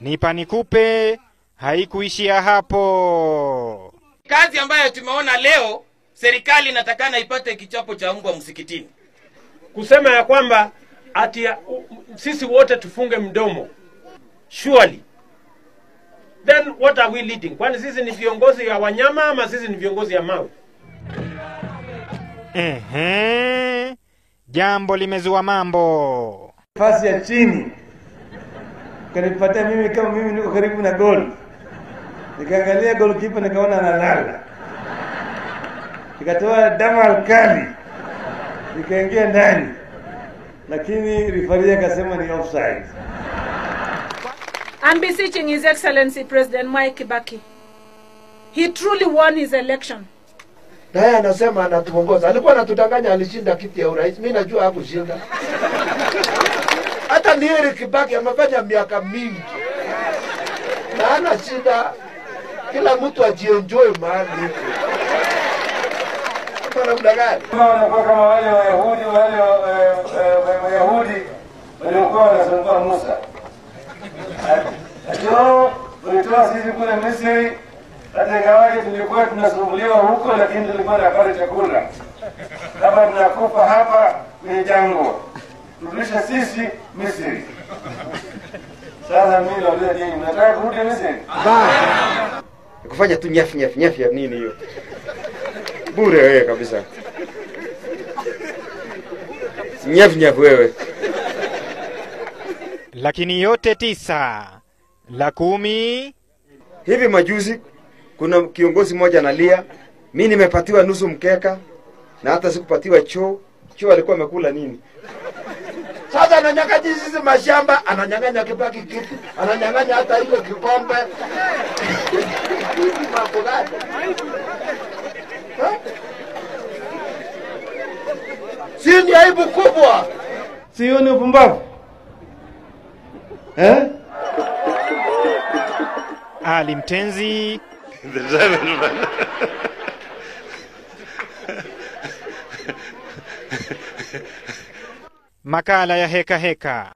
Nipa nikupe haikuishia hapo. Kazi ambayo tumeona leo, serikali inatakana ipate kichapo cha mbwa msikitini. Kusema ya kwamba ati sisi wote tufunge mdomo. Surely. Then what are we leading? Kwani sisi ni viongozi ya wanyama ama sisi ni viongozi ya mawe? Ehe, jambo limezua mambo. Pasi ya chini kanipatia mimi kama mimi niko karibu na goal. Nikaangalia goalkeeper nikaona analala. Nikatoa damu alkali. Nikaingia ndani. Lakini referee akasema ni offside. I'm beseeching His Excellency President Mwai Kibaki. He truly won his election. Na yeye anasema anatuongoza. Alikuwa anatudanganya alishinda kiti ya urais. Mimi najua hakushinda. Hata Mwai Kibaki amefanya miaka mingi. Na ana shida. Kila mtu ajienjoy mahali huko. Kwa namna gani? Wanakuwa kama wale Wayahudi, wale Wayahudi waliokuwa wanasumbua Musa. Ati walitoa sisi kule Misri, hata ingawaje tulikuwa tunasumbuliwa huko, lakini tulikuwa tunapata chakula. Kama tunakufa hapa kwenye jangwa, turudishe sisi Misri. Sasa mimi nauliza nyinyi, mnataka kurudi Misri? Kufanya tu nyafi nyafi nyafi ya nini hiyo? Bure wewe kabisa. Nyafi nyafi wewe. Lakini yote 9, la 10. Hivi majuzi kuna kiongozi mmoja analia, mimi nimepatiwa nusu mkeka na hata sikupatiwa choo. Choo alikuwa amekula nini? Sasa ananyang'anya sisi mashamba, ananyang'anya Kibaki kitu, ananyang'anya hata ile kikombe. Mambo gani? Si ni aibu kubwa? Sio ni upumbavu? Eh? Ali Mtenzi. Makala ya Heka Heka.